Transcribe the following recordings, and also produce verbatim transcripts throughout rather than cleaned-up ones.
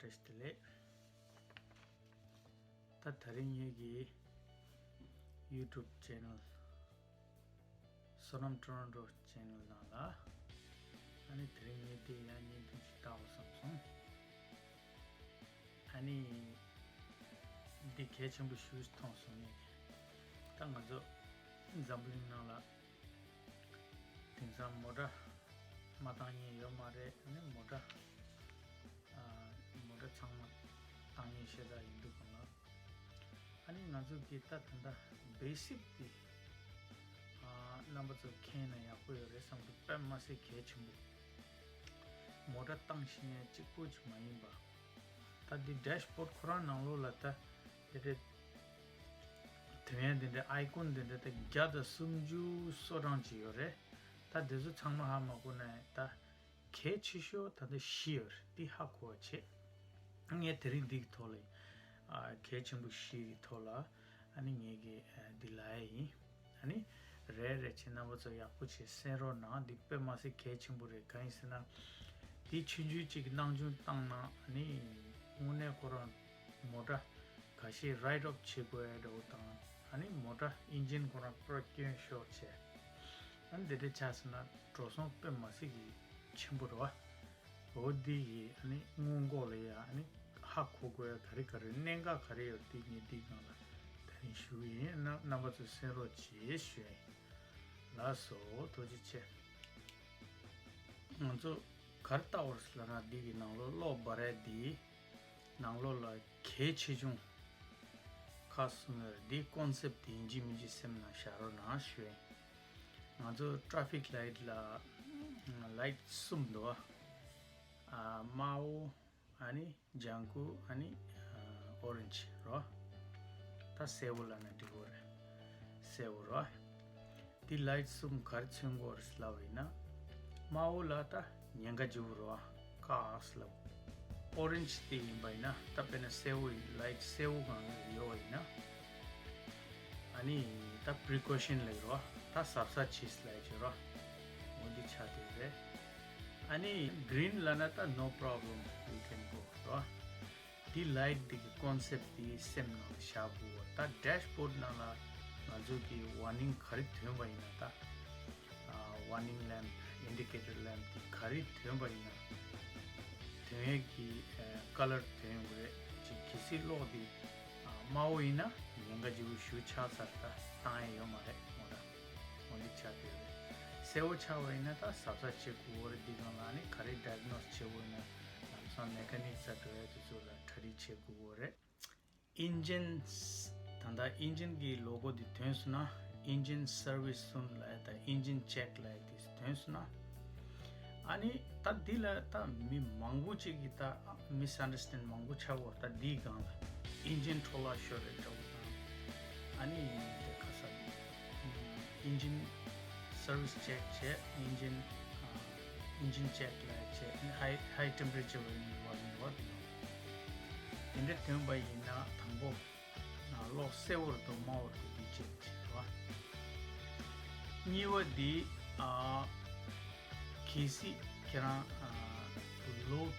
བཀྲ་ཤིས་བདེ་ལེགས། ད་དེ་རིང་ངེད་ཀྱི་YouTube channel བསོད་ནམས་Toronto channel ནང་ལ། ཨ་ནི་དེ་རིང་ངས་འདི་ཡང་བརྙན་ཐུང་ཞིག་བཏང་བ་བསམ་སོང་། ཨ་ནི་འདི་གལ་ཆེན་པོ་ཞིག་མཐོང་སོང་ངས། ད་ང་ཚོ་འཛམ་བུ་གླིང་ནང་ལ་དེང་སང་མོ་ཊ་མ་བཏང་མཁན་ཡོད་མ་རེད། ཨ་ནི་མོ་ཊ་ཨ་མོ་ཊ་ཚང་མ་བཏང་མཁན་ཤ་སྟག་ཡིན་འདུག་གམ་ལགས། ཨ་ནི་ང་ཚོ་གི་ད་ད་ལྟ་basic དེ་ཨ་རྣམ་པ་ཚོ་མཁྱེན་ན་ཡག་པོ་ཡོད་རེད་བསམ་འདུག་དཔེ་མ་སྲིད་གལ་ཆེན་པོ། མོ་ཊ་བཏང་ཤེས་མཁན་གཅིག་པོ་གཅིག་མ་ཡིན་པ། ད་འདི་dashboard ཁོ་རང་ནང་ལོགས་ལ་ད་དེ་རེད། དོན་ཡང་དེ་འདྲ་icon དེ་འདྲ་ད་བརྒྱ་དང་སུམ་ཅུ་སོ་གྲངས་ཅིག་ཡོད་རེད། ད་དེ་ཚོ་ཚང་མ་ཧ་མ་གོ་ན་ད་གལ་ཆེ་ཤོས་ད་ལྟ་བཞི་ཡོད་རེད། འདི་ཧ་གོ་བ་བྱེད། ངས་དེ་རིང་འདི་གི་ཐོག་ལ་ཨ་གལ་ཆེན་པོ་བཞི་གི་ཐོག་ལ་ཨ་ནི་ངས་ཀྱི་ཨ་འདི་ལབ་ཡ་ཡིན། ཨ་ནི་རེ་རེ་བྱས་རྣམ་པ་ཚོ་ཡག་པོ་བྱས་གསན་རོགས་གནང་། འདི་དཔེ་མ་སྲིད་གལ་ཆེན་པོ་རེད། གང་ཡིན་ཟེར་ན་འདི་ཆུང་ཆུང་གཅིག་གི་སྣང་ཆུང་བཏང་ན་ཨ་ནི་དངོས་གནས་ཁོ་རང་མོ་ཊ་ཁ་ཤས་write off བྱེད་དགོས་ཡ་འདྲ་བོ་དང་། ཨ་ནི་མོ་ཊ་engine ཁོ་རང་པུ་ར་སྐྱོན་ཤོར་བྱས། ཨ་ནི་དེ་འདྲ་ཆགས་སོང་ན་འགྲོ་སོང་དཔེ་མ་སྲིད་ཀྱི་ཆེན་པོ་རེད་བ། འོ་འདི་ཡི་ཨ་ནི་སྔོན་འགོག་ལ་ཡ་ཨ་ནི་ཧ་གོ་དགོས་ཡ་ག་རེ་ག་རེ་གནད་འགག་ག་རེ་ཡོད་འདི་ངས་འདི་སྒང་ལ་དེ་རིང་ཞུ་གི་ཡིན། རྣམ་རྣམ་པ་ཚོས་གསན་རོགས་བྱེད་ཞུ་ཡ་ཡིན། ལགས་སོ། ཐུགས་རྗེ་ཆེ། ང་ཚོ་ག་རེ་ལྟ་བར་ལབ་ན་འདི་གི་ནང་ལོགས་གློག་འབར་ཡ་འདི་ནང་ལོགས་ལ་གལ་ཆེ་ཆུང་ཁག་གསུམ་ཡོད་རེད། འདི་concept དེ་ཡིན་གཅིག་མིན་གཅིག་སེམས་ནང་བཞག་རོགས་གནང་ཞུ་ཡིན། ང་ཚོ་traffic light ལ་light གསུམ་འདུག་ཨ་དམར་པོ་ཨ་ནི་ལྗང་ཁུ་ཨ་ནི་orange རོ། ད་སེར་པོ་ལབ་ན་འགྲིག་གི་རེད། སེར་པོ་རོ། འདི་light གསུམ་ག་རེ་མཚོན་གྱི་ཡོད་རེད་ལབ་པ་ཡིན་ན། དམར་པོ་ལ་ད་ཉེན་ཁ་ཆེན་པོ་རེད་བ། ཀགས་ལབ། orange དེ་ཡིན་པ་ཡིན་ན་ད་དཔེར་ན་སེར་པོ་ཡིན། light སེར་པོ་སྒང་ལ་ཡོད་པ་ཡིན་ན། ཨ་ནི་ད་precaution ལབ་རོ། ད་གཟབ་གཟབ་བྱེད་ལབ་ཀྱི་རོ། འོ་འདི་ཆགས་བསྡད་རེད། ཨ་ནི་green ལབ་ན་ད་no problem, you can go རོ། འདི་light འདི་གི་concept འདི་སེམས་ནང་བཞག་དགོས། ད་dashboard ནང་ལ་ང་ཚོ་གི་warning ག་རེ་ཐོན་པ་ཡིན་ན། ད་ཨ་warning lamp, indicator lamp འདི་ག་རེ་ཐོན་པ་ཡིན་ན། ཐོན་ཡས་ཀྱི་ཨ་color ཐོན་དགོས་རེད། ཅིག་གལ་སྲིད་གློག་འདི་ཨ་དམར་པོ་ཡིན་ན་ཉེན་ཁ་ཆེན་པོ་ཞེ་པོ་ཆགས་ཚར། ད་བཏང་ཡས་ཡོད་མ་རེད་མོ་ཊ། འོ་འདི་ཆགས་བསྡད་རེད། སེར་པོ་ཆགས་པ་ཡིན་ན་ད་གཟབ་གཟབ་བྱེད་དགོས་རེད། འདི་སྒང་ལ་ཨ་ནི་ག་རེ་diagnose བྱེད་དགོས་ཡིན་ན་ལམ་སང་mechanic རྩ་འགྲོ་ཡ་དེ་ཚོ་ལ་གྲ་སྒྲིག་བྱེད་དགོས་རེད། engine ད་ལྟ་engine གི་logo འདི་ཐོན་སོང་ན། engine service soon ལབ་ཡ་དང་engine check ལབ་ཡ་དེ་ཐོན་སོང་ན། ཨ་ནི་ད་འདི་ལ་ད་མི་མང་པོ་ཅིག་གིས་ད་misunderstand མང་པོ་ཆགས་པ། ད་འདིའི་སྒང་ལ་engine འཕྲོ་བརླག་ཤོར་རེད་འདྲ་བོ་དང་། ཨ་ནི་དེ་ཁ་ས་འདི་engine service check བྱས། engine ཨ་engine check ལབ་ཡ་བྱས། ཨ་ནི་high high temperature བ་ཡིན་བ་ཡིན་བ་འདུག་དེ་འདྲ་ཐོན་པ་ཡིན་ན་དང་པོ། གློག་སེར་པོ་དང་དམར་པོ་དེ་འདི་check བྱེད་རོགས། གཉིས་པ་འདི་ཨ་གལ་སྲིད་ཁྱེད་རང་ཨ་load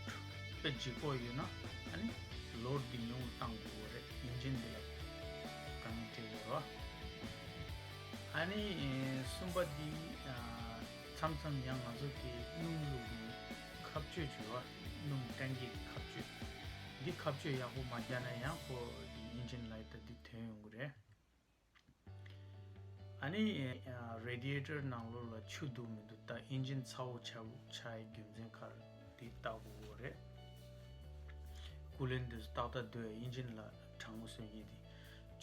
དཔེ་ལྗིད་ཁོག་ཡོད་ན་ཨ་ནི་load འདི་ཉུང་རུ་བཏང་དགོས་རེད། engine འདི་ལ་དཀའ་ངལ་འཕྲད་ཀྱི་རེད་རོ། ཨ་ནི་གསུམ་པ་འདི་ཨ་མཚམས་མཚམས་ཡང་ང་ཚོ་གི་སྣུམ་བླུགས་ནས་ཁ་གཅོད་བྱེད་རོགས། སྣུམ་tank གི་ཁ་གཅོད། འདི་ཁ་གཅོད་ཡག་པོ་མ་རྒྱག་ན་ཡང་ཁོ་འདི་engine light འདི་ཐོན་ཡོང་གི་རེད། ཨ་ནི་ཨ་radiator ནང་ལོགས་ལ་ཆུ་འདུག་མི་འདུག་ད་engine ཚ་པོ་ཆགས་ཆགས་ཡའི་རྒྱུ་མཚན་ག་རེ་འདི་བལྟ་དགོས་རེད། coolant འདི་ཚོ་ཏག་ཏག་འདུག་གས། engine ལ་གྲང་མོ་བཟོ་མཁན་དེ་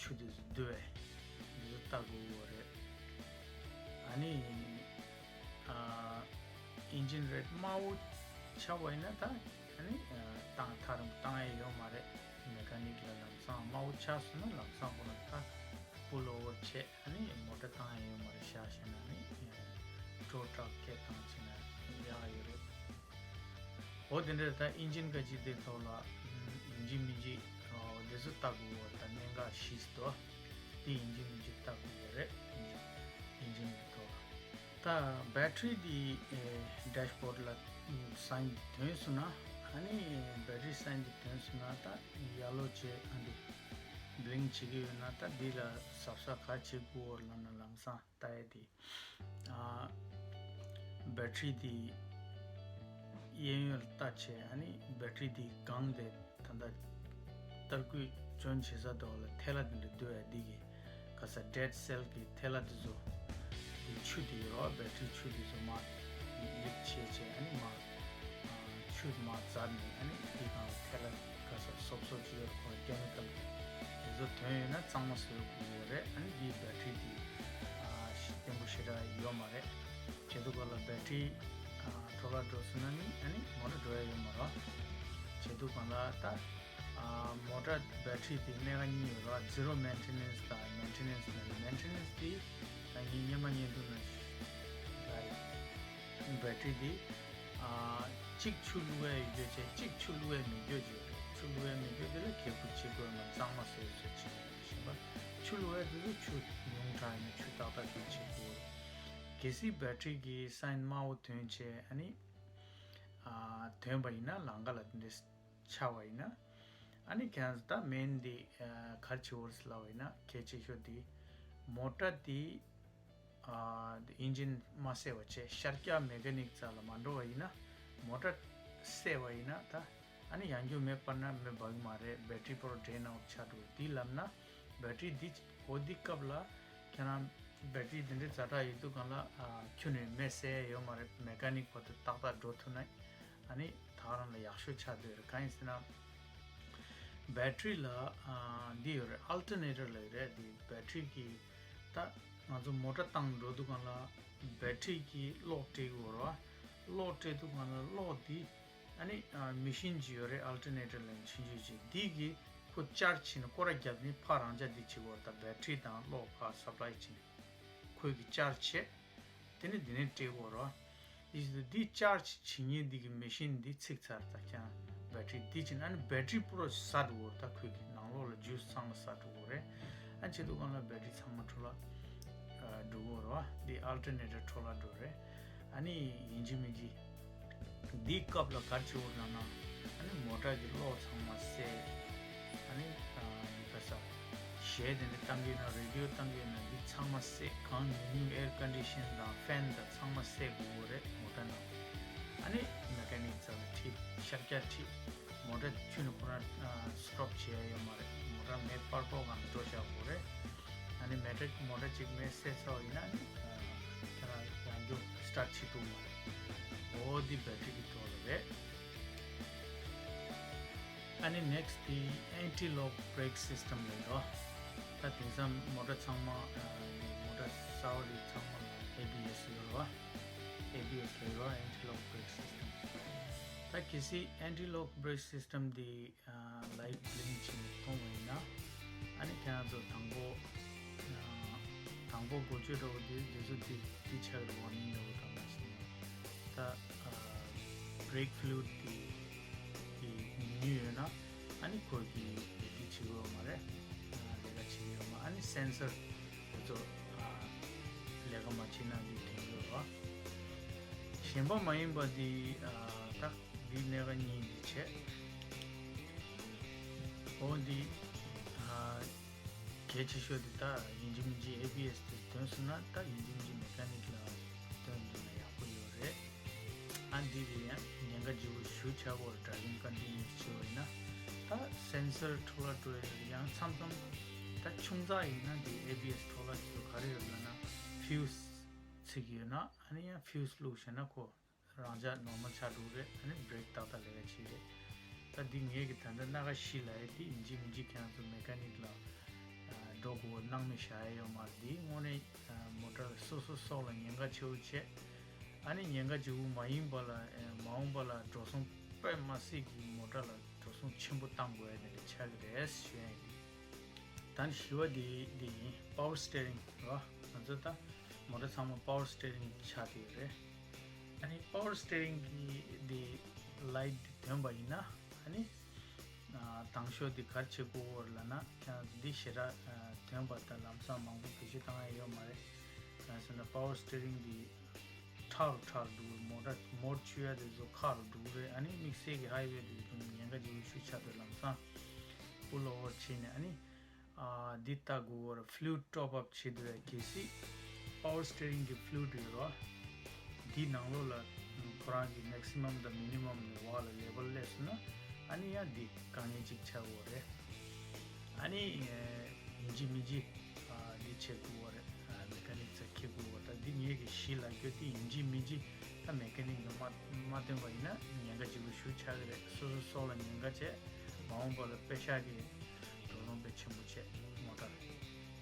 ཆུ་འདི་ཚོ་འདུག་གས། འདི་ཚོ་བལྟ་དགོས་རེད། ཨ་ནི་ཨ་engine red དམར་པོ་ཆགས་པ་ཡིན་ན་ད་ཨ་ནི་ཨ་བཏང་ཐག་རིང་པོ་བཏང་ཡས་ཡོད་མ་རེད། mechanic ལ་ལམ་སང་དམར་པོ་ཆགས་སོང་ན་ལམ་སང་ཁོ་ན་ད་pull over བྱས། ཨ་ནི་མོ་ཊ་བཏང་ཡས་ཡོད་མ་རེད། བཞག་ཤེས་ན་ནི་tow truck སྐད་བཏང་བྱས་ན་ཡག་ཡོད་རེད། འོ་དེ་འདྲ་ད་engine ག་ཅིག་དེ་ཐོག་ལ་ཡིན་གཅིག་མིན་གཅིག་འོ་དེ་ཚོ་ལྟ་དགོས་པ་ད་གནད་འགག་བཞི་ཞིག་འདུག་དེ་ཡིན་གཅིག་མིན་གཅིག་ལྟ་དགོས་ཡོད་རེད། engine གི་ཐོག་ལ། ད་battery འདི་dashboard ལ་sign འདི་ཐོན་སོང་ན། ཨ་ནི་battery sign འདི་ཐོན་སོང་ན་ད་ཡེ་ལོ་བྱས་ཨ་འདི་blink བྱེད་ཀྱི་ཡོད་ན་ད་འདི་ལ་གཟབ་གཟབ་ག་བྱེད་དགོས་ལབ་ན་ལམ་སང་ལྟ་ཡ་དེ། ཨ་battery དེ་གཡས་གཡོན་ལ་ལྟ་བྱས། ཨ་ནི་battery དེ་གང་དེ་ད་ལྟ་ཏར་སྐུད་join བྱེད་ས་དོག་ལ་ཐལ་བ་དེ་འདྲ་འདུག་ཡ་འདི་གི་ག་ས་dead cell གི་ཐལ་བ་དེ་ཚོ་དེ་ཆུ་དེ་ཡོད་རོགས། battery ཆུ་དེ་ཚོ་མར་leak བྱས་བྱས། ཨ་ནི་མར་ཆུ་མར་འཛར་ནས་ཨ་ནི་དེ་གང་ལ་ཐལ་བ་ག་ས་སོབ་སོབ་ཅིག་ཡོད་རོགས། chemical དེ་ཚོ་ཐོན་ཡོད་ན་གཙང་མ་བཟོ་དགོས་ཡོད་རེད། ཨ་ནི་དེའི་battery དེ་ཨ་ཞིག་བརྟན་པོ་ཞེ་དྲག་ཡོད་མ་རེད། བྱེད་དུས་གང་ལ་battery ཨ་འཕྲོ་བརླག་འགྲོ་སོང་ན་ནི་ཨ་ནི་མོ་ཊ་འགྲོ་ཡ་ཡོད་མ་རེད། བྱེད་དུས་གང་ལ་ད་ཨ་མོ་ཊ་battery དེ་གནད་འགག་གཉིས་ཡོད་རེད། zero maintenance དང་maintenance ནི་maintenance དེ་ད་ངས་སྔོན་མ་བརྙན་ཐུང་ནང་ལ་battery དེ་ཨ་གཅིག་ཆུ་བླུགས་ཡ་ཡོད་རྒྱུ་བྱས་གཅིག་ཆུ་བླུགས་ཡ་མེད་རྒྱུ་བྱས་རེད། ཆུ་བླུགས་ཡ་མེད་རྒྱུ་དེ་ལ་གད་བུ་བྱེད་དགོས་མ་གཙང་མ་བཟོས་བཟོས་བྱེད་དགོས་ཤེས་པ། ཆུ་བླུགས་ཡ་དེ་ཚོ་ཆུ་ཉུང་དྲགས་ཡིན་ན་ཆུ་ཏག་ཏག་ཅིག་བྱེད་དགོས། གལ་སྲིད་battery གི་sign དམར་པོ་ཐོན་བྱས་ཨ་ནི་ཨ་ཐོན་པ་ཡིན་ན་ལམ་ཁ་ལ་དེ་འདྲས་ཆགས་པ་ཡིན་ན་ཨ་ནི་ཁྱེད་རང་ཚོ་ད་main འདི་ཨ་ག་རེ་བྱེད་དགོས་རེད་ཟེར་ལབ་པ་ཡིན་ན་གལ་ཆེ་ཤོས་འདི་མོ་ཊ་འདི་ཨ་engine མ་བསད་པ་བྱས་ཤར་རྒྱག་mechanic རྩ་ལ་མ་འགྲོ་བ་ཡིན་ན་མོ་ཊ་བསད་པ་ཡིན་ན་ད་ཨ་ནི་ཡང་རྒྱུ་མེ་སྤར་ན་མེ་འབར་གི་མ་རེད། battery པོ་ར་drain out ཆགས་འགྲོ་འདི་ལབ་ན་battery འདི་འོ་འདི་སྐབས་ལ་ཁྱེད་རང་battery འདི་འདྲའི་ཛ་དྲག་ཡོད་དུས་གང་ལ་ཨ་ཁྱོན་ནས་མེ་བསད་ཡ་ཡོད་མ་རེད། mechanic བར་དུ་ཏག་ཏག་འགྲོ་ཐུབ་ན་ཨ་ནི་ད་ག་རང་ལ་ཡག་ཤོས་ཆགས་བསྡད་ཡོད་རེད། གང་ཡིན་ཟེར་ན་battery ལ་ཨ་འདི་ཡོད་རེད། alternator ལབ་ཡོད་རེད། འདི་battery གི་ད་ང་ཚོ་མོ་ཊ་བཏང་འགྲོ་དུས་གང་ལ་battery གི་གློག་སྤྲད་ཀྱི་ཡོད་རེད་བ། གློག་སྤྲད་དུས་གང་ལ་གློག་འདི་ཨ་ནི་ཨ་machine ཅིག་ཡོད་རེད། alternator ལབ་མཁན་ཆུང་ཆུང་ཅིག་འདི་གིས་ཁོ་charge བྱས་ནས་སྐོར་ར་བརྒྱབ་ནས་ཕར་རང་འཇགས་འདི་བྱེད་དགོས་རེད། ད་battery དང་གློག་ཕར་supply བྱས་ནས་ཁོས་གི་charge བྱས། དེ་ནས་འདི་ནས་སྤྲད་དགོས་རེད། འདི་བྱེད་དུས་འདི་charge བྱེད་མཁན་འདི་གི་machine འདི་ཚིག་ཚར། ད་ཀྱང་battery འདི་བྱས་ན་ཨ་ནི་battery པོ་ར་ཟ་འགྲོ་གི་རེད། ད་ཁོས་གི་ནང་ལོགས་ལ་juice ཚང་མ་ཟ་འགྲོ་གི་རེད། ཨ་བྱེད་དུས་གང་ལ་battery ཚང་མ་འཕྲོ་བརླག་འགྲོ་གི་རེད་བ། འདི་alternator འཕྲོ་བརླག་འགྲོ་རེད། ཨ་ནི་ཡིན་གཅིག་མིན་གཅིག་འདིའི་སྐབས་ལ་ག་རེ་བྱེད་དགོས་ལབ་ན་ཨ་ནི་མོ་ཊ་གི་གློག་ཚང་མ་བསད། ཨ་ནི་ཨ་ནི་ག་ས་གཞས་དེ་འདྲ་བཏང་གི་ཡོད་ན་radio བཏང་གི་ཡོད་ན་འདི་ཚང་མ་བསད། གང་ཉུང་ཉུང་air condition དང་fan དང་ཚང་མ་བསད་དགོས་རེད་མོ་ཊ་ནང་། ཨ་ནི་mechanic རྩ་ལ་ཁྲིད། ཤར་རྒྱག་ཁྲིད། མོ་ཊ་ཁྱོན་ནས་ཁོ་རང་stop བྱེད་ཡ་ཡོད་མ་རེད། མོ་ཊ་མེ་སྤར་ཕོག་གམ་འགྲོ་བཞག་དགོས་རེད། ཨ་ནི་མེ་ཊ་མོ་ཊ་གཅིག་མེ་བསད་ཚར་བ་ཡིན་ན་ཨ་ནི་ཁྱེད་རང་ཡང་རྒྱུ་start བྱེད་ཐུབ་མ་རེད། འོ་འདི་battery གི་ཐོག་ལ་རེད། ཨ་ནི་next དེ་anti-lock brake system ལབ་རོ། ད་དེང་སང་མོ་ཊ་ཚང་མ་ཨ་ནི་མོ་ཊ་གསར་བ་རིགས་ཚང་མ་ལ་ABS ཡོད་རོ། ABS ལབ་རོ། anti-lock brake system། ད་གལ་སྲིད་anti-lock brake system དེ་light blink བྱས་ནས་མཐོང་བ་ཡིན་ན་ཨ་ནི་ཁྱེད་རང་ཚོ་དང་པོ་དང་པོ་འགོ་བརྗོད་འདྲ་བོ་དེ་དེ་ཚོ་དེ་དེ་ཆགས་རེད། warning འདྲ་བོ་དང་མ་བྱས་ན་ད་brake fluid དེ་དེ་ཉུང་ཉུང་ཡོད་ན་ཨ་ནི་ཁོ་གི་དེ་བྱེད་ཡོད་མ་རེད། ལས་ཀ་བྱེད་ཡོད་མ། ཨ་ནི་sensor དེ་ཚོ་ལས་ཀ་མ་བྱས་ན་འདི་དོན་ཡོད་རེད། གཞན་པ་མ་ཡིན་པ་འདི་ད་འདི་གནད་འགག་གཉིས་འདི་བྱས། འོ་འདི་གལ་ཆེ་ཤོས་འདི་ད་ཡིན་གཅིག་མིན་གཅིག་ABS དེ་ཐོན་སོང་ན་ད་ཡིན་གཅིག་མིན་གཅིག་mechanic ལ་སྟོན་དགོས་ན་ཡག་པོ་ཡོད་རེད། ཨ་འདི་གི་ཡང་ཉེན་ཁ་ལྗིད་པོ་ཞེ་པོ་ཆགས་ཀྱི་ཡོད་རེད། driving continuous བྱེད་པ་ཡིན་ན་ད་sensor འཕྲོ་བརླག་འགྲོ་ཡ་ཡང་མཚམས་མཚམས་ད་ཆུང་ཙག་ཡིན་ན་འདི་ABS འཕྲོ་བརླག་བྱེད་དུས་ག་རེ་ཡོད་ལབ་ན་fuse ཚིག་ཡོད་ན་ཨ་ནི་ཡང་fuse བླུགས་བྱས་ན་ཁོ་རང་འཇགས་normal ཆགས་འགྲོ་གི་རེད། ཨ་ནི་brake ཏག་ཏག་ལས་ཀ་བྱེད་ཀྱི་རེད། ད་འདི་ངས་ཀྱི་ད་ལྟ་སྣ་ཁ་བཞི་ལབ་ཡ་འདི་ཡིན་གཅིག་མིན་གཅིག་ཁྱེད་རང་ཚོ་mechanic ལ་འགྲོ་དགོས་སྣང་མེད་བཞག་ཡ་ཡོད་མ་རེད། འདི་དངོས་གནས་མོ་ཊ་སོ་སོ་སྲོག་ལ་ཉེན་ཁ་ཆེ་བོ་བྱས། ཨ་ནི་ཉེན་ཁ་ལྗིད་པོ་མ་ཡིན་པ་ལ་མ་འོངས་པ་ལ་འགྲོ་སོང་དཔེ་མ་སྲིད་ཀྱི་མོ་ཊ་ལ་འགྲོ་སོང་ཆེན་པོ་བཏང་དགོས་ཡ་དེ་འདྲ་ཆགས་ཀྱི་རེད་ཞུ་ཡ་ཡིན། ད་ནི་བཞི་པ་དེ་དེ་ཡིན། power steering རོ། ང་ཚོ་ད་མོ་ཊ་ཚང་མ་power steering ཆགས་བསྡད་ཡོད་རེད། ཨ་ནི་power steering གི་དེ་light དེ་ཐོན་པ་ཡིན་ན་ཨ་ནི་དང་ཤོས་དེ་ག་རེ་བྱེད་དགོས་ལབ་ན་ཁྱེད་རང་ཚོ་འདི་ཞེ་དྲག་ཐོན་པ་དང་ལམ་སང་མང་པོ་བེད་སྤྱོད་བཏང་ཡ་ཡོད་མ་རེད། གང་ཟེར་ན་power steering དེ་ ཁྲག་རུ་ཁྲག་རུ་འགྲོ་གི་རེད། མོ་ཊ་མོ་ཊ་མཆོད་ཡ་དེ་ཚོ་ཁྲག་རུ་འགྲོ་གི་རེད། ཨ་ནི་དམིགས་བསལ་གྱི་ཧའི་ཝེ་དེ་ཚོ་ཉེན་ཁ་ཆེ་པོ་ཞེ་པོ་ཆགས་འདུག་ལམ་སང་པུལ་ཨོ་ཝར་བྱས་ནས། ཨ་ནི་ཨ་འདི་ལྟ་དགོས་པ་རེད། ཕུ་ལུའིཌ་ཊོབ་ཨབ་བྱེད་དུས་གལ་སྲིད་པ་ཝར་སི་ཊི་ཡ་རིང་གི་ཕུ་ལུའིཌ་ཡོད་རོགས། འདི་ནང་ལོགས་ལ་ཁོ་རང་གི་མེག་སི་མམ་དང་མི་ནི་མམ་ནས་བར་ལ་ལེ་བལ་སླེབས་སོང་ན། ཨ་ནི་ཡང་འདི་དཀའ་ངལ་ཅིག་ཆགས་ཀྱི་ཡོད་རེད། ཨ་ནི་ཡིན་གཅིག་མིན་གཅིག་འདི་བྱེད་དགོས་པ་རེད། མེ་ཀ་ནིག་ཚ་འཁྱེར་དགོས་པ། ད་འདི་ངེད་ཀྱི་གཞི་ལ་སྐྱོད་དེ་ཡིན་གཅིག་མིན་གཅིག་ད་མེ་ཀ་ནིག་གིས་མ་མ་བསྟེན་པ་ཡིན་ན་ཉེན་ཁ་ལྗིད་པོ་ཞེ་པོ་ཆགས་ཀྱི་རེད། སོ་སོ་སྲོག་ལ་ཉེན་ཁ་བྱས། མ་འོངས་པ་ལ་པེ་ཤག་གི་འགྲོ་གྲོན་དཔེ་ཆེན་པོ་བྱས། མོ་ཊ་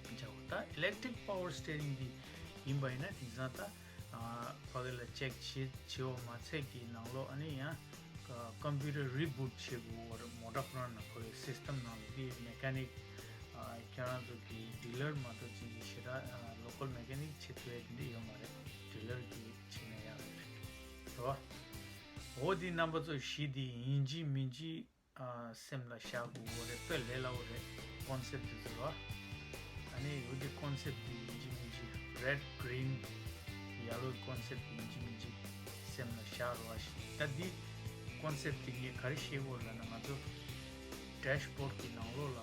རྒྱག་པ། ད་ཨི་ལེག་ཊི་རིག་པ་ཝར་སི་ཊི་ཡ་རིང་འདི་ཡིན་པ་ཡིན་ན་དེང་སང་ད་ཕ་གི་ལ་ཅེག་བྱེད་བྱེད་པ་མ་ཚད་ཀྱི་ནང་ལོགས་ཨ་ནི་ཡང་ཀམ་པུ་ཊར་རི་བུཊ་བྱེད་དགོས་པ་རེད། མོ་ཊ་ཁོ་རང་ནང་ཁོ་རའི་སིས་ཊམ་ནང་ལ་དེ་མེ་ཀ་ནིག་ཁྱེད་རང་ཚོ་གི་ཌི་ལར་མ་གཏོགས་ཅིག་གི་ཞེ་དྲག་ལོ་ཀལ་མེ་ཀ་ནིག་བྱེད་ཐུབ་ཡ་དེ་འདྲ་ཡོད་མ་རེད། ཌི་ལར་གི་བྱེད་ན་ཡག་རེད། རེད་བ། འོ་དེ་རྣམ་པ་ཚོ་གཞི་དེ་ཡིན་གཅིག་མིན་གཅིག་སེམས་ལ་བཞག་དགོས་པ་རེད། དཔེ་ལས་སླ་པོ་རེད། ཀོན་སེབ་དེ་ཚོ་རེད་བ། ཨ་ནི་འོ་དེ་ཀོན་སེབ་དེ་ཡིན་གཅིག་མིན་གཅིག་རེཌ་གི་རིན་ཡེ་ལོ་ཀོན་སེབ་དེ་ཡིན་གཅིག་མིན་གཅིག་སེམས་ལ་བཞག་རོགས་ཞེས། ད་འདི་ཀོན་སེབ་དེ་ངས་ག་རེ་ཤེས་དགོས་ལབ་ན། ང་ཚོ་ཌེཤ་བྷོཌ་གི་ནང་ལོགས་ལ་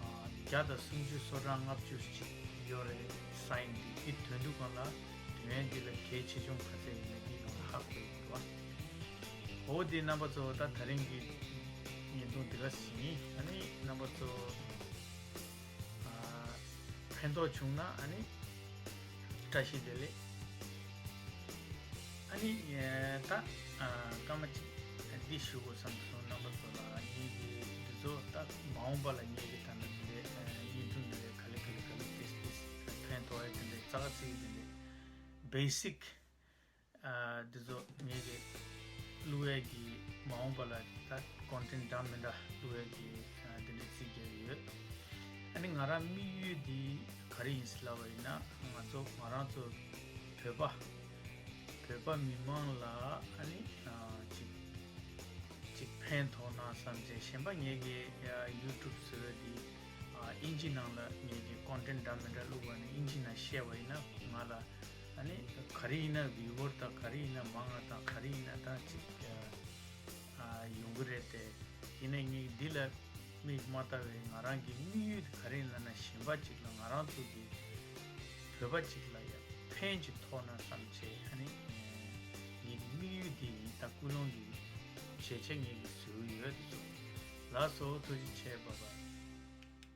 ཨ་བརྒྱ་དང་སུམ་ཅུ་སོ་གྲངས་ལྔ་བཅུ་ཅིག་ཡོད་རེད། སའིན་དེ་དེ་དོན་དུ་གང་ལ་དོན་འདི་ལ་གལ་ཆེ་ཆུང་ག་ཚད་ཡོད་མེད་འདི་ནང་ལ་ཧ་གོ་ཡི་འདུག་བ། འོ་དེ་རྣམ་པ་ཚོ་ད་དེ་རིང་གི་བརྙན་ཐུང་འདི་ག་ཟིན། ཨ་ནི་རྣམ་པ་ཚོ་ཕན་ཐོགས་བྱུང་ན་ཨ་ནི་བཀྲ་ཤིས་བདེ་ལེགས། ཨ་ནི་ད་སྐར་མ་གཅིག་འདི་ཞུ་དགོས་བསམ་སོང་། རྣམ་པ་ཚོ་ལ་ངེད་ཀྱི་འདི་ཚོ་ད་མ་འོངས་པ་ལ་ངེད་ཀྱི་ད་ནི་འདི་འདྲའི་བརྙན་ཐུང་འདི་འདྲའི་ག་ལེ་ག་ལེ་ག་ལེ་ཏིས་ཏིས་ཕན་ཐོགས་ཡ་དེ་འདྲའི་ཙག་ཙིག་དེ་འདྲའི་བེ་སིག་འདི་ཚོ་ངེད་ཀྱི་བླུག་ཡས་ཀྱི་མ་འོངས་པ་ལ་ད་ཀོན་ཊེན་ཊི་འདྲ་མི་འདྲ་བླུག་ཡས་ཀྱི་འདི་འདྲའི་རྩིས་རྒྱག་ཡོད། ཨ་ནི་ང་རང་དམིགས་ཡུལ་འདི་ག་རེ་ཡིན་ཟེར་ལབ་པ་ཡིན་ན། ང་ཚོ་ང་རང་ཚོ་བོད་པ་བོད་པ་མི་མང་ལ་ཨ་ནི་ཅིག་ཅིག་ཕན་ཐོགས་ན་བསམ་བྱས། གཞན་པ་ངེད་ཀྱི་ཡུ་ཊུབ་ཟེར་བ་འདི་ཨིན་ཇི་ནང་ལ་ངེད་ཀྱི་ཀོན་ཊེན་ཊི་འདྲ་མི་འདྲ་བླུག་པ་ནི་ཨིན་ཇི་ནང་བཤད་པ་ཡིན་ན་ང་ལ་ཨ་ནི་ག་རེ་ཡིན་ན་ཝི་ཡུ་ཝར་དང་ག་རེ་ཡིན་ན་མང་ང་དང་ག་རེ་ཡིན་ན་ད་ཅིག་ཡོང་གི་རེད་དེ། ཡིན་ན་ངས་འདི་ལ་མིག་མ་ལྟ་བའི་ང་རང་གི་དམིགས་ཡུལ་དེ་ག་རེ་ཡིན་ལབ་ན། གཞན་པ་ཅིག་ལ་ང་རང་ཚོ་གི་བོད་པ་ཅིག་ལ་ཡང་ཕན་ཅིག་ཐོགས་ན་བསམ་བྱས། ཨ་ནི་ངེད་ཀྱི་དམིགས་ཡུལ་འདི་ཡིན། ད་ཀུན་སློང་གི་བྱས་བྱས་ངེད་ཀྱི་བཟོ་གི་ཡོད་དེ་ཚོ། ལགས་སོ། ཐུགས་རྗེ་ཆེ། བྷའི་བྷའི།